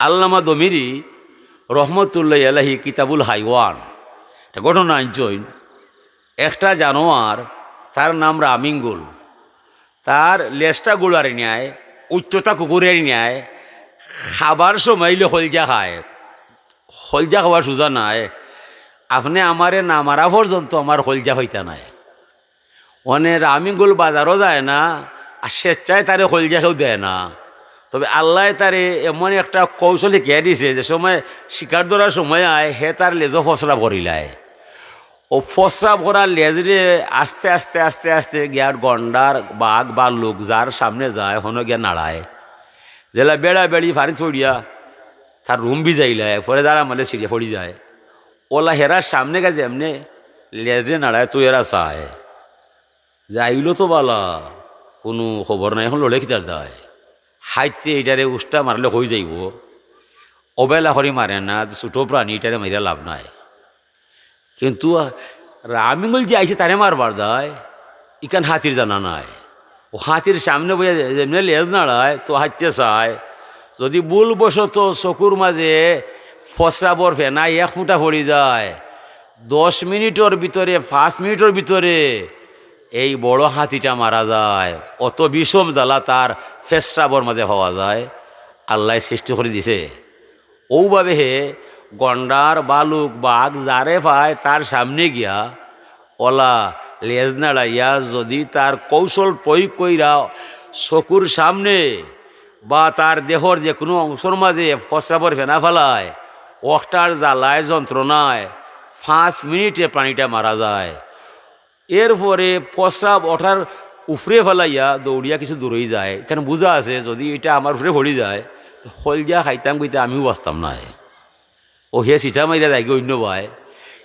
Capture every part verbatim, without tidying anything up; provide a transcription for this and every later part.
আল্লামা দমিরি রহমতুল্লাহ আলাইহি কিতাবুল হাইওয়ান একটা ঘটনা আনছইন। একটা জানোয়ার, তার নাম রামিঙ্গুল, তার লেজটা গুড়ার ন্যায়, উচ্চতা কুকুরের ন্যায়, খাবার সময় অইলে খলজা খায়। খলজা খাওয়া সুজা নায়। আপনে আমারে না মারা পর্যন্ত আমার খলজা খাইতা নায়। অনে রামিঙ্গুল বাজারও যায় না, আর স্বেচ্ছায় তারে খলজা কেউ দেয় না। তবে আল্লায় তারে এমন একটা কৌশল হিকাইয়া দিছে, যে সময় শিকার ধরার সময় আয়, হে তার লেজো ফসরাব করিলায়। ও ফসরাব করার লেজরে আস্তে আস্তে আস্তে আস্তে গিয়া গন্ডার, বাঘ, ভাল্লুক যার সামনে যায়, হনো গিয়া নাড়ায়। যেলা বেড়া বেড়ি ফানিত পড়িয়া তার রুম ভিজাইলায়, পরে দাড়া মালে ছিড়িয়া পড়ি যায়। ওলা হেরার সামনে গেছে এমনে লেজরে নাড়ায়, তুই এরা চায়। যাইলো তো বালা, কুনু খবর নাই, অখন লড়ে কিতার দায়? হাইতে ইটারে উষ্টা মারলে কই যাইবো? অবেলা করি মারে না, ছোট প্রাণী, ইটারে মারিয়া লাভ নাই। কিন্তু রামিঙ্গুল যে আইছে তারে মারবার দায়, ইখান হাতির জানা নাই। ও হাতির সামনে বইয়া যে-, যেমনে লেজ নাড়ায়, তো হাইতে চায়। যদি ভুলবশত চকুর মাঝে ফসরাবর ফেনা এক ফুটা পড়ি যায়, দশ মিনিটর ভিতরে, পাঁচ মিনিটর ভিতরে এই বড় হাতিটা মারা যায়। অত বিষম জ্বালা তার ফেসরাবর মাঝে পাওয়া যায়। আল্লায় সৃষ্টি করি দিছে। অউভাবে হে গন্ডার, ভাল্লুক, বাঘ যারে পায় তার সামনে গিয়া ওলা লেজ নাড়াইয়া যদি তার কৌশল প্রয়োগ কইরা চকুর সামনে বা তার দেহর যে কুনু অংশর মাঝে ফসরাবর ফেনা ফালায়, অটার জ্বালায় যন্ত্রণায় পাঁচ মিনিটে প্রাণীটা মারা যায়। এরপরে ফসরাব অটার উফরে ফালাইয়া দৌড়িয়া কিছু দূরই যায়, কারণ বুঝা আছে যদি ইটা আমার উফরে পড়ি যায়, তো খলজা খাইতাম কইতে আমিও বাঁচতাম নায়। ও হে সিটা মাইরা যায়গি অইন্য বায়।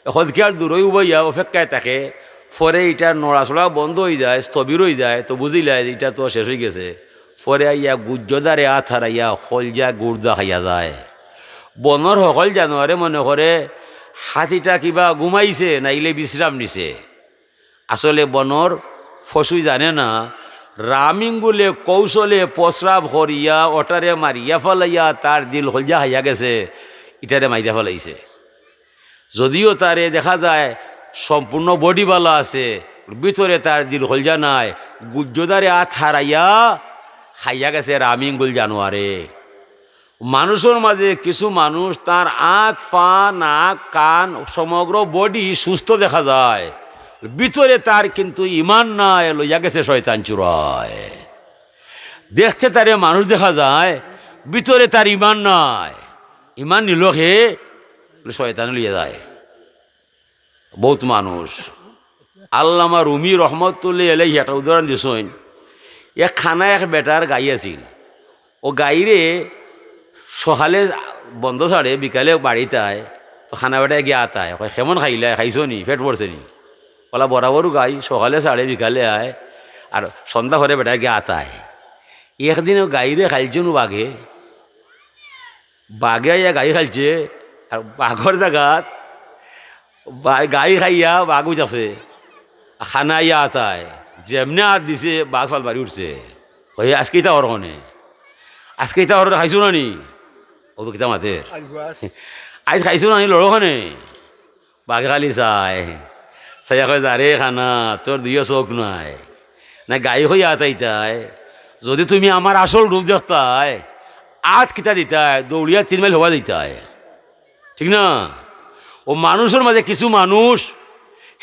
অখন কি আর দূরই উবাইয়া অপেক্ষায় থাকে, পরে ইটা নড়াচড়া বন্ধ অইযায়, স্থবির অইযায়, তো বুঝিলায় যে ইটা তো শেষ অইগেছে। পরে আইয়া গুজ্জদারে আত হারাইয়া খলজা গুর্দা খাইয়া যায়। বনর হকল জানোয়ারে মনে করে হাতিটা কিবা ঘুমাইছে, নাইলে বিশ্রাম নিছে। আসলে বনর পশুই জানে না, রামিঙ্গুলে কৌশলে ফসরাব করিয়া অটারে মারিয়া ফালাইয়া তার দিল খলজা খাইয়া গেছে, ইটারে মারিয়া ফালাইছে। যদিও তারে দেখা যায় সম্পূর্ণ বডি বালা আছে, ভিতরে তার দিল খলজা নাই, গুজ্জদারে আত হারাইয়া খাইয়া গেছে রামিঙ্গুল জানোয়ারে। মানুষর মাঝে কিছু মানুষ তার আত, পা, নাক, কান, সমগ্র বডি সুস্থ দেখা যায়, ভিতরে তার কিন্তু ইমান নাই, লইয়া গেছে শয়তান চুরায়। দেখতে তারে মানুষ দেখা যায়, ভিতরে তার ইমান নাই। ইমান নিল কে? শয়তানে লইয়া যায়। বউত মানুষ। আল্লামা রুমি রহমতুল্লাহ আলাইহি একটা উদাহরণ দিছইন। এক খানা এক বেটার গাই আছিল। ও গাইরে সকালে বন্দ ছাড়ে, বিকালে বাড়িত আয়, তো খানা বেটায় গিয়া আতায়, কয়, "কেমন খাইলায়? খাইছো নি? পেট ভরছে নি?" অলা বরাবর গাই সকালে ছাড়ে, বিকালে আয়, আর সন্ধ্যা করে বেটায় গিয়া আতায়। একদিন ও গাইরে খাইলছে নু বাঘে, বাঘে আইয়া গাই খাইলছে, আর বাঘর জাগাত বা-, গাই খাইয়া বাঘ উঠাছে, খানা আইয়া আতায়, যেমনে আত দিছে, বাঘ ফাল মারি উঠছে। কয়, "আজকে ইতা অর কেনে? আজকে ইতা অর খাইছো না নি?" ও তো কিতা মাতের। আইজ খাইছো না নি, লড়ো কেনে? বাঘে খালি চায়, চাইয়া কয়, "যা রে খানা, তোর দুইও চউখ নাই। না গাই কইয়া আতাইতায়, যদি তুমি আমার আসল রূপ দেখতায়, আত কিতা দিতায়, দৌড়িয়া তিন মাইল হবা দিতায়।" ঠিক না? ও মানুষর মাঝে কিছু মানুষ,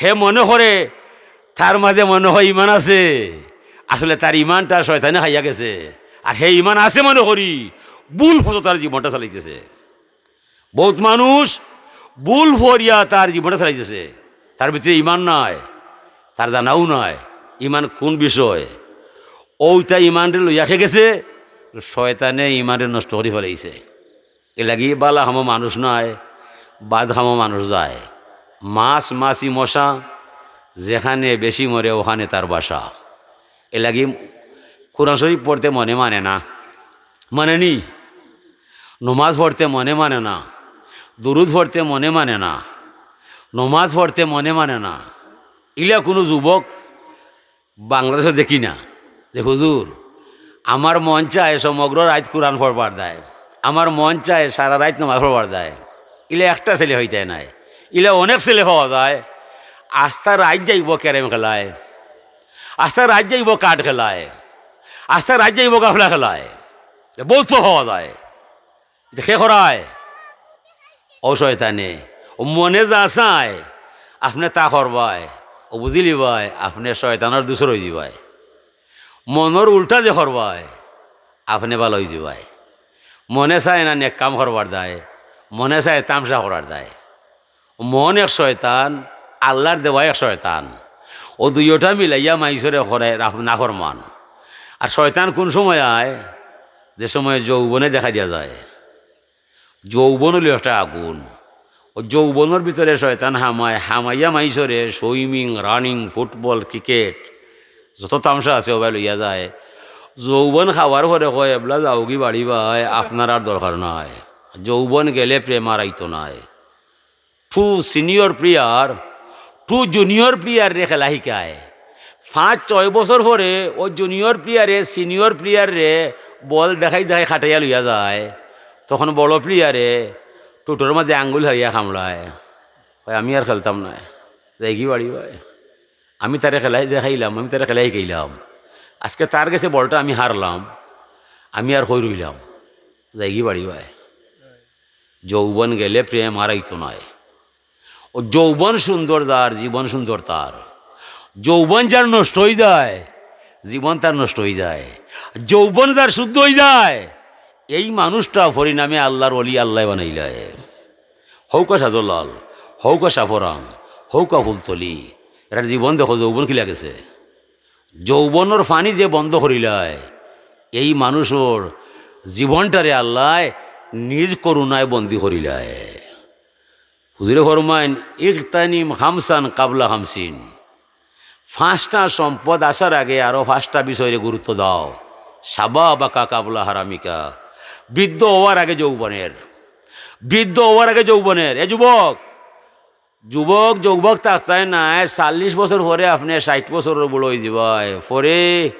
হে মনে করে তার মাঝে মনে হয় ইমান আছে, আসলে তার ইমানটা শয়তানে খাইয়া গেছে। আর হে ইমান আছে মনে করি ভুল পথো তার জীবনটা চালাইতেছে। বউত মানুষ ভুল পথো তার জীবনটা চালাইতেছে, তার ভিতরে ইমান নাই, তার জানাও নাই ইমান কোন বিষয়। ওইটা ইমানরে লইয়া খেয়ে গেছে, শয়তানে ইমানরে নষ্ট করি ফালাইছে। এর লাগি বালা কামো মানুষ নায়, বাদ কামো মানুষ যায়। মাছ, মাছি, মশা, যেখানে বেশি মরে ওখানে তার বাসা। এর লাগি কোরআন শরীফ পড়তে মনে মানে না, মানে নি? নমাজ পড়তে মনে মানে না, দুরুদ পড়তে মনে মানে না, নমাজ পড়তে মনে মানে না। ইলা কুনু যুবক বাংলাদেশো দেখি না যে, "হুজুর, আমার মন চায় সমগ্র রাইত কোরআন পড়বার দায়, আমার মন চায় সারা রাইত নমাজ পড়বার দায়। ইলা একটা ছেলে অইতে নায়, ইলা অনেক ছেলে পাওয়া যায়। আস্তা রাইত যাইবো ক্যারেম খেলায়, আস্তা রাইত যাইবো কার্ড খেলায়, আস্তা রাইত যাইবো গাফলা খেলায়। বউত পাওয়া যায়। ইতা কে করায়? অউ শয়তানে। অউ মনে যা চায়, আপনে তা করবায়। অউ বুঝিলিবায়, আপনে শয়তানর দুসর অইযিবায়। মনর উল্টা যে করবায়, আপনে ভালা অইযিবায়। মনে চায় না নেক কাম করবার দায়, মনে চায় তামশা করার দায়। মন এক শয়তান, আল্লার দেওয়া এক শয়তান। অউ দুইওটা মিলাইয়া মাইনষরে করায় নাফরমান। আর শয়তান কুন সময় আয়? যে সময় যৌবনে দেখা দিয়া যায়। যৌবন অইলো একটা আগুন। অউ যৌবনর ভিতরে শয়তান হামায়, হামাইয়া মাইনষরে swimming, running, football, cricket, যত তামশা আছে অবায় লইয়া যায়। যৌবন খাওয়ার পরে কয়, "এবলা যাওগি বাড়ি বায়, আপনার আর দরকার নাই।" যৌবন গেলে প্রেম আর আইতো নায়। Two senior player, two junior player রে খেলা শিকায়। পাঁচ ছয় বছর পরে অউ junior player এ senior player রে বল দেখাই দেখাই খাটাইয়া লইয়া যায়। তখন বড় player এ টুটোর মাঝে আঙ্গুল হারিয়া কামড়ায়, কয়, "আমি আর খেলতাম নায়, যাইগি বাড়ি বায়। আমি তারে খেলাই দেখাইলাম, আমি তারে খেলাই শিখাইলাম। আজকে তার গেছে বলটা আমি হারলাম, আমি আর কই রইলাম, যাইগি বাড়ি বায়।" যৌবন গেলে প্রেম আর আইতো নায়। অউ যৌবন সুন্দর যার, জীবন সুন্দর তার। যৌবন যার নষ্ট অই যায়, জীবন তার নষ্ট অই যায়। যৌবন যার শুদ্ধ অই যায়, এই মানুষটা পরিণামে আল্লার ওলি আল্লায় বানাইলায়। হউকা শাহজালাল, হউকা শাহপরান, হউকা ফুলতলি, এরার জীবন দেখো, যৌবন কিলা গেছে। যৌবনর পানি যে বন্ধ করিলায়, এই মানুষর জীবনটারে আল্লায় নিজ করুণায় বন্দী করিলায়। হুজুরে ফরমাইন, "ইগতানিম খামসান কাবলা খামসিন।" পাঁচটা সম্পদ আসার আগে আরো পাঁচটা বিষয়রে গুরুত্ব দাও। শাবাবাকা কাবলা হারামিকা, বৃদ্ধ অওয়ার আগে যৌবনের, বৃদ্ধ অওয়ার আগে যৌবনের। এ যুবক, যুবক, যুবক থাকতায় নায়, চল্লিশ বছর পরে আপনে ষাইট বছরর বুড়া অইযিবায়, পরে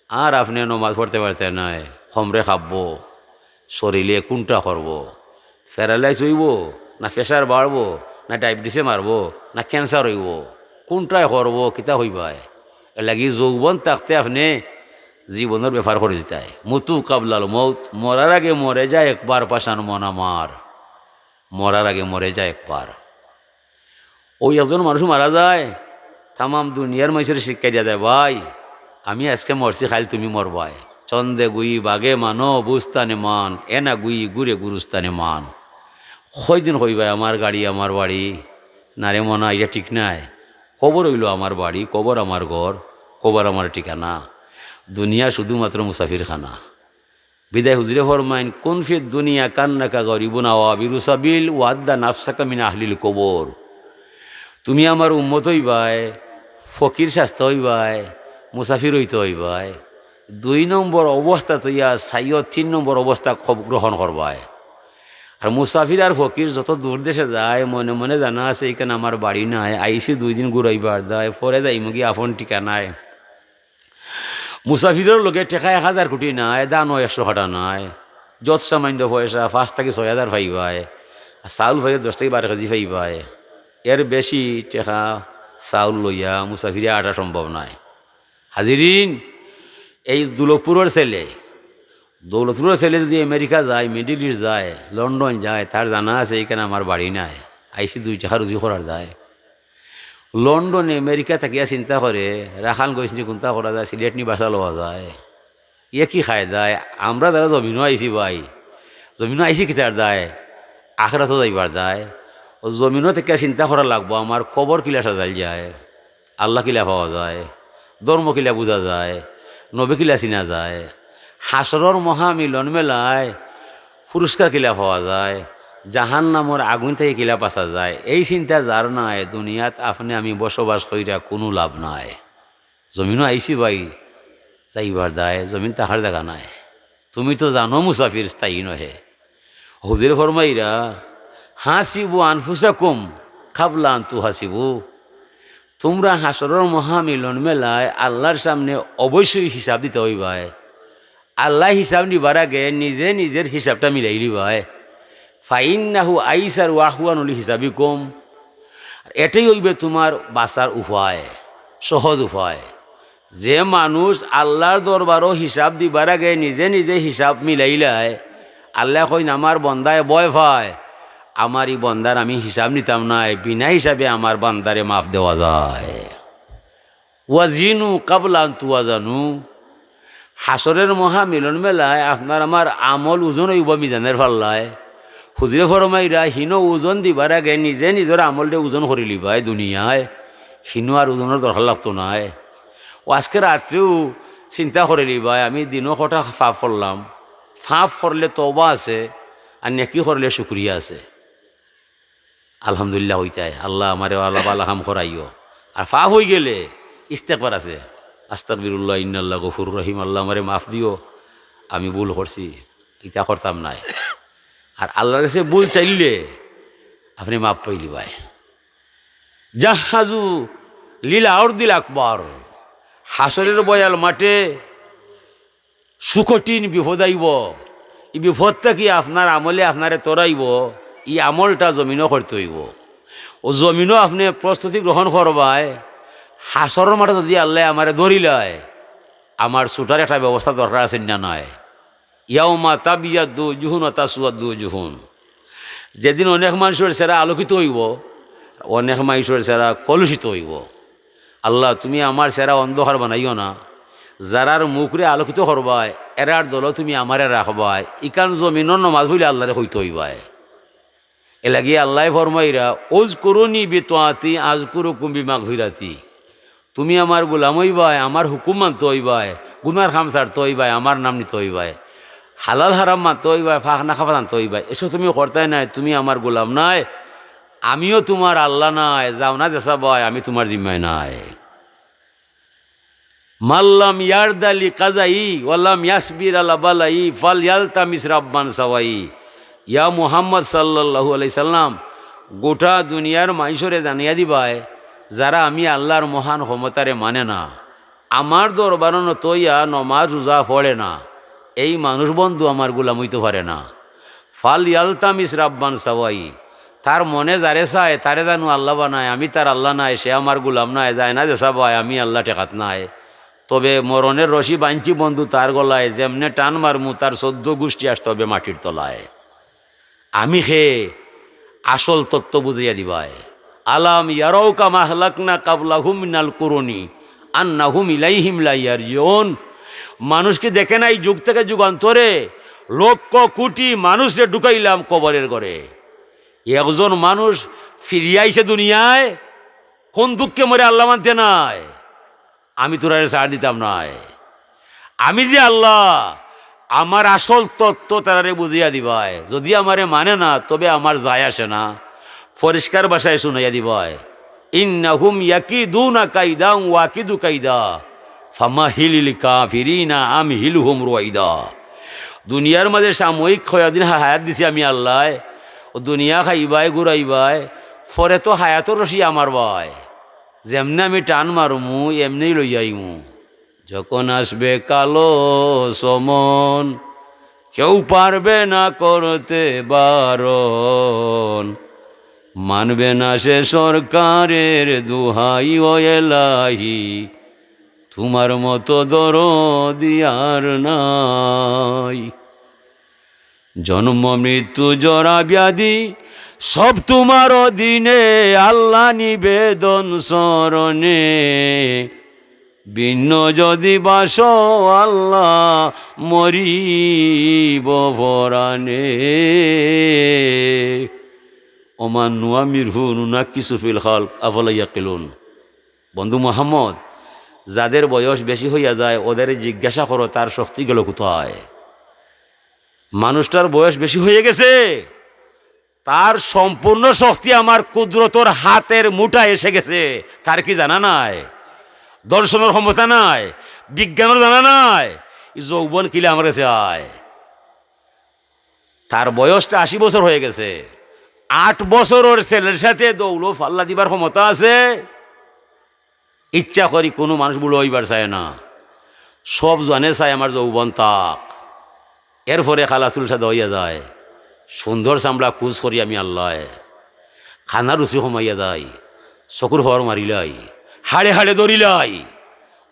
আর আপনে নমাজ পড়তে পারতে নায়, কমরে খাববো, শরীলে কুনটা করবো, paralyse অইবো, না pressure বাড়বো, না ডায়াবেটিসে মারবো, না cancer অইবো, কুনটায় করবো, কিতা কইবায়? এরলাগি যৌবন থাকতে আপনে জীবনর ব্যাপার করিলিতায়। মুতু কাবলাল মউত, মরার আগে মরে যায় একবার পাষাণ মন আমার, মরার আগে মরে যায় একবার। অউ একজন মানুষ মারা যায়, তামাম দুনিয়ার মাইনষরে শিক্ষা দিয়া দেয়, "ভাই, আমি আজকে মরছি, কাইল তুমি মরবায়। চন্দে গুই বাগে মানো, বুঝতানে মান, এনা গুই গুরে গুরুস্তানে মান।" কয়দিন কইবায়, "আমার গাড়ি, আমার বাড়ি"? নারে মনা, ইটা ঠিক নায়। কবর অইলো আমার বাড়ি, কবর আমার ঘর, কবর আমার ঠিকানা। দুনিয়া শুধুমাত্র মুসাফিরখানা। বিদায় হুজুরে ফরমাইন, "কুন ফিদ দুনিয়া কান্নাকা গরিবুন আও আবিরু সাবিল ওয়াদ্দা নাফসাকা মিন আহলিল কবর।" তুমি আমার উম্মত অইবায়, ফকির সাজতে অইবায়, মুসাফির অইতে অইবায়। দুই নম্বর অবস্থা থইয়া চাইও তিন নম্বর অবস্থা কব-, গ্রহণ করবায়। আর মুসাফির আর ফকির যত দূর দেশে যায়, মনে মনে জানা আছে, "ইখান আমার বাড়ি নায়, আইছি দুই দিন ঘুরাইবার দায়, পরে যাইমুগি আপন ঠিকানায়।" মুসাফিরর লগে টেকা এক হাজার কুটি নায়, ধানও একশো কাটা নায়, যত সামান্য পয়সা পাঁচ থাকি ছয় হাজার পাইবায়, আর চাউল পাইলে দশ থাকি বারো কেজি পাইবায়। এর বেশি টেকা চাউল লইয়া মুসাফিরে আটা সম্ভব নায়। হাজিরিন, এই দৌলতপুরর ছেলে, দৌলতপুরর ছেলে যুদি আমেরিকা যায়, মিডল ইস্ট যায়, লন্ডন যায়, তার জানা আছে, "ইখান আমার বাড়ি নায়, আইছি দুই টেকা রুজি করার দায়।" লন্ডনে আমেরিকা থাকিয়া চিন্তা করে, রাখাল গইছনি কুন্তা করা যায়, সিলেটনি বাসা লওয়া যায়। ইয়ে কি খায় দায়? আমরা যারা জমিনো আইছি ভাই, জমিনো আইছি কিতার দায়? আখেরাতো যাইবার দায়। অউ জমিনো থাকিয়া চিন্তা করা লাগবো, আমার কবর কিলা সাজাইল যায়, আল্লাহ কিলা পাওয়া যায়, ধর্ম কিলা বুঝা যায়, নবী কিলা চিনা যায়, হাশরর মহামিলন মেলায় পুরস্কার কিলা পাওয়া যায়, জাহান্নামর আগুন থাকি কিলা বাঁচা যায়, এই চিন্তা যার নাই, দুনিয়াত আপনে আমি বসবাস কইরা কুনু লাভ নাই। জমিনো আইছি ভাই, যাইবার দায়, জমিন থাকার জাগা নায়। তুমি তো জানো মুসাফির স্থায়ী নহে। হুজুরে ফরমাইরা, "হাসিবু আনফুসাকুম কাবলা আন তুহাসিবু।" তুমরা হাশরর মহামিলন মেলায় আল্লার সামনে অবশ্যই হিসাব দিতে অইবায়। আল্লায় হিসাব নিবার আগে নিজে নিজের হিসাবটা মিলাইলিবায়। ফাইন্নাহু আইসারু আহওয়ানুল হিসাবিকুম, এটাই অইবে তুমার বাচার উপায়, সহজ উপায়। যে মানুষ আল্লার দরবারো হিসাব দিবার আগে নিজে নিজে হিসাব মিলাইলায়, আল্লায় কইন, "আমার বন্দায় ভয় পায়, আমার ই বন্দার আমি হিসাব নিতাম নায়, বিনা হিসাবে আমার বান্দারে মাফ দেওয়া যায়।" ওয়াজিনু কাবলা আন তুয়াজানু। হাশরের মহা মিলন মেলায় আপনার আমার আমল ওজন অইবো মিজানের পাল্লায়। হুজুরে ফরমাইরা, হিনো ওজন দিবার আগে নিজে নিজর আমলরে ওজন করিলিবায় দুনিয়ায়, হিনো আর ওজনর দরকার লাগতো নায়। ও আজকে রাত্রেও চিন্তা করিলিবায়, আমি দিনো কটা পাপ করলাম, পাপ করলে তওবা আছে, আর নেকি করলে শুকরিয়া আছে। আলহামদুলিল্লাহ কইতায়, "আল্লাহ আমারে আল্লাহ ভালা কাম করাইও।" আর পাপ অইগেলে ইস্তেগফার আছে, "আস্তাগফিরুল্লাহ, ইন্নাল্লাহ গফুরুর রহিম, আল্লাহ আমারে মাফ দিও, আমি ভুল করছি, ইতা করতাম নায়।" আর আল্লার গেছে ভুল চাইলে আপনে মাফ পাইলিবায়। জাহাজু লিল আরদিল আকবার, হাশরের বয়াল মাঠে সুকঠিন বিপদ আইবো। ই বিপদ থাকি আপনার আমলে আপনারে তরাইবো, ই আমলটা জমিনো করতে অইবো। ও জমিনো আপনে প্রস্তুতি গ্রহণ করবায়, হাশরর মাঠে যদি আল্লায় আমারে ধরিলায়, আমার ছুটার একটা ব্যবস্থা দরকার আছে না নায়? ইয়াউমা তাবিয়াদ্দু জুহুন ওয়া তাসওয়াদ্দু জুহুন। যেদিন অনেক মানষর চেহারা আলোকিত অইবো, অনেক মানষর চেহারা কলুষিত অইবো। আল্লাহ, তুমি আমার চেহারা অন্ধকার বানাইও না। যারার মুখরে আলোকিত করবায়, এরার দলো তুমি আমারে রাখবায়। ইখান জমিনর নমাজ পড়লে আল্লারে কইতে অইবায়। এরলাগি আল্লায় ফরমাইরা, "উযকুরুনি বিতাআতি আযকুরুকুম বিমাগফিরাতি।" তুমি আমার গোলাম অইবায়, আমার হুকুম মানতে অইবায়, গুনার কাম ছাড়তে অইবায়, আমার নাম নিতে অইবায়, হালাল হারাম মানতে অইবায়, পাক না খাফা জানতে অইবায়। এসব তুমি করতায় নায়, তুমি আমার গোলাম নায়, আমিও তুমার আল্লাহ নায়, যাও না যেছা বায়, আমি তুমার জিম্মায় নায়। মাল্লাম ইয়ারদালি কাজাই ওয়ালাম ইয়াসবির আলা বালাই ফাল ইয়ালতামিস রাব্বান সাওয়াই। ইয়া মুহাম্মদ সাল্লাল্লাহু আলাইহি সাল্লাম, গোটা দুনিয়ার মানষরে জানাইয়া দিবায়, যারা আমি আল্লার মহান ক্ষমতারে মানে না, আমার দরবারো নত অইয়া নমাজ রোজা পড়ে না, এই মানুষ বন্ধু আমার গোলাম অইতো পারে না। ফাল ইয়ালতামিস রাব্বান সাওয়াই, তার মনে যারে চায়, তারে জানু আল্লাহ বানায়, আমি তার আল্লাহ নায়, সে আমার গোলাম নায়, যায় না যেছা বায়, আমি আল্লাহ ঠেকাত নায়। তবে মরণের রশি বানছি বন্ধু তার গলায়, যেমনে টান মারমু তার চৌদ্দ গুষ্টি আসতে অইবে মাটির তলায়। আমি খে আসল তত্ত্ব বুঝাইয়া দিবায়। আলাম ইয়ারাউ কাম আহলাকনা কাবলাহুম মিনাল কুরুনি আন্নাহুম ইলাইহিম লা ইয়ারজিউন। মানুষ কি দেখে না এই যুগ থেকে যুগান্তরে লক্ষ কোটি মানুষরে ঢুকাইলাম কবরের ঘরে? একজন মানুষ ফিরিয়া আইছে দুনিয়ায়, কোন দুঃখে মরে আল্লাহ মানতে নায়? আমি তোরারে ছাড় দিতাম নায়। আমি যে আল্লাহ, আমার আসল তত্ত্ব তারারে বুঝাইয়া দিবায়। যদি আমারে মানে না, তবে আমার যায় আসে না। পরিষ্কার ভাষায় শুনাইয়া দিবায়, "ইন্নাহুম ইয়াকিদুনা কাইদান ওয়া আকিদু কাইদা, ফামাহিলিল কাফিরিনা আমহিলহুম রুয়াইদা।" দুনিয়ার মাঝে সাময়িক কয়দিন হা-, হায়াত দিছি আমি আল্লায়, ও দুনিয়া খাইবায়, ঘুরাইবায়, পরে তো হায়াতর রশি আমার বায়। যেমনে আমি টান মারমু, এমনেই লইয়া আইমু। যখন আসবে কালো সমন, কেউ পারবে না করতে বারণ। মানবে না সে সরকারের দুহাই ও এলাহি, তোমার মতো দরদি আর নাই। জন্ম মৃত্যু জরা ব্যাধি সব তোমার অধীনে, আল্লাহ নিবেদন স্মরণে। ভিন্ন যদি বাসো আল্লাহ মরিব পরাণে। ওমান নুআমিরহু নুনাক্কিসু ফিল খালক আফালা ইয়াকিলুন। বন্ধু মোহাম্মদ, যাদের বয়স বেশি হইয়া যায়, ওদের জিজ্ঞাসা করো তার শক্তি গেল কোথায়। মানুষটার বয়স বেশি হয়ে গেছে, তার সম্পূর্ণ শক্তি আমার কুদরতর হাতের মুঠায় এসে গেছে, তার কি জানা নাই? দর্শনের ক্ষমতা নাই, বিজ্ঞানের জানা নাই, এই যৌবন কিলা আমার কাছে আয়। তার বয়সটা আশি বছর হয়ে গেছে, আট বছরর ছেলের সাথে দৌড়ো ফাল্লা দিবার ক্ষমতা আছে? ইচ্ছা করি কোনো মানুষ বুড়া অইবার চায় না। সব জোয়ানে চায় আমার যৌবন থাক। এরপরে কালা চুল সাদা অইয়া যায়, সুন্দর চামড়া কুচ করি আমি আল্লায়। খানা রুচি কমাইয়া যায়, চকুর পাওয়ার মারিলাই, হাড়ে হাড়ে ধরিলাই।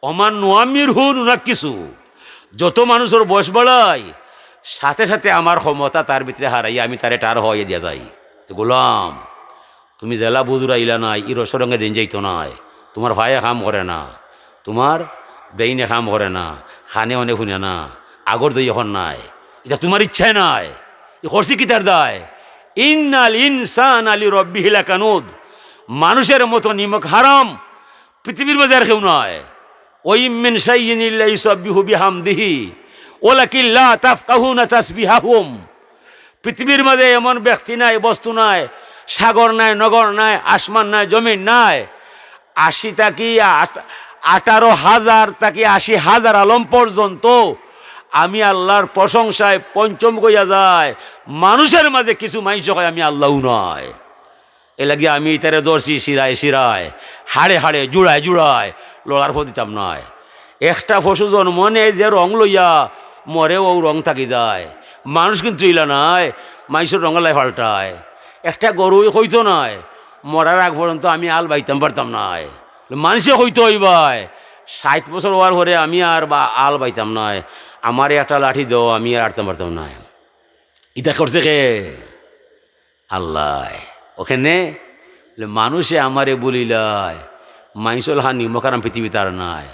ওমান নুআম্মিরহু নুনাক্কিসু। যত মানুষর বয়স বাড়াই, সাথে সাথে আমার ক্ষমতা তার ভিতরে হারাইয়া আমি তারে টার হওয়াইয়া দিয়া যাই। তো গোলাম, তুমি যেলা বুঝরাইলা নায়, ই রসরঙ্গে দিন যাইতো নায়। তুমার পায়ে কাম করে না, তুমার ব্রেইনে কাম করে না, কানে অনে হুনে না, আগর দই অখন নায়। ইটা তুমার ইচ্ছায় নায়, ই করছি কিতার দায়? ইন্নাল ইনসানা লিরাব্বিহি লাকানুদ। মানুষের মতো নিমক হারাম পৃথিবীর মাঝে আর কেউ নায়। ওয়া ইম মিন শাইইন ইল্লা ইউসাব্বিহু বিহামদিহি ওয়ালাকিন লা তাফকাহুনা তাসবিহাহুম। পৃথিবীর মাঝে এমন ব্যক্তি নাই, বস্তু নাই, সাগর নাই, নগর নাই, আসমান নাই, জমিন নাই, আশি থাকি আট-, আঠারো হাজার থাকি আশি হাজার আলম পর্যন্ত আমি আল্লাহর প্রশংসায় পঞ্চম গইয়া যায়। মানুষের মাঝে কিছু মাইনষে কয় আমি আল্লাহও নয়। এর লাগি আমি ইতারে ধরছি শিরায় শিরায়, হাড়ে হাড়ে, জুড়ায় জুড়ায়, লড়ার পথ দিতাম নায়। একটা পশু জন্ম নেয় যে রং লইয়া, মরে অউ রং থাকি যায়। মানুষ কিন্তু ইলা নায়, মাইনষর রং আল্লায় পাল্টায়। একটা গরুই কইতো নায়, মরার আগ পর্যন্ত আমি আল বাইতাম পারতাম নায়। মাইনষে কইতো অইবায়, ষাইট বছর অওয়ার পরে আমি আর বা আল বাইতাম নায়, আমারে একটা লাঠি দেও, আমি আর আটতাম পারতাম নায়। ইটা করছে কে? আল্লায়। অখনে মানুষে আমারে বুলিলায়, মাইনষর লাখান নিমক হারাম পৃথিবীত আর নায়।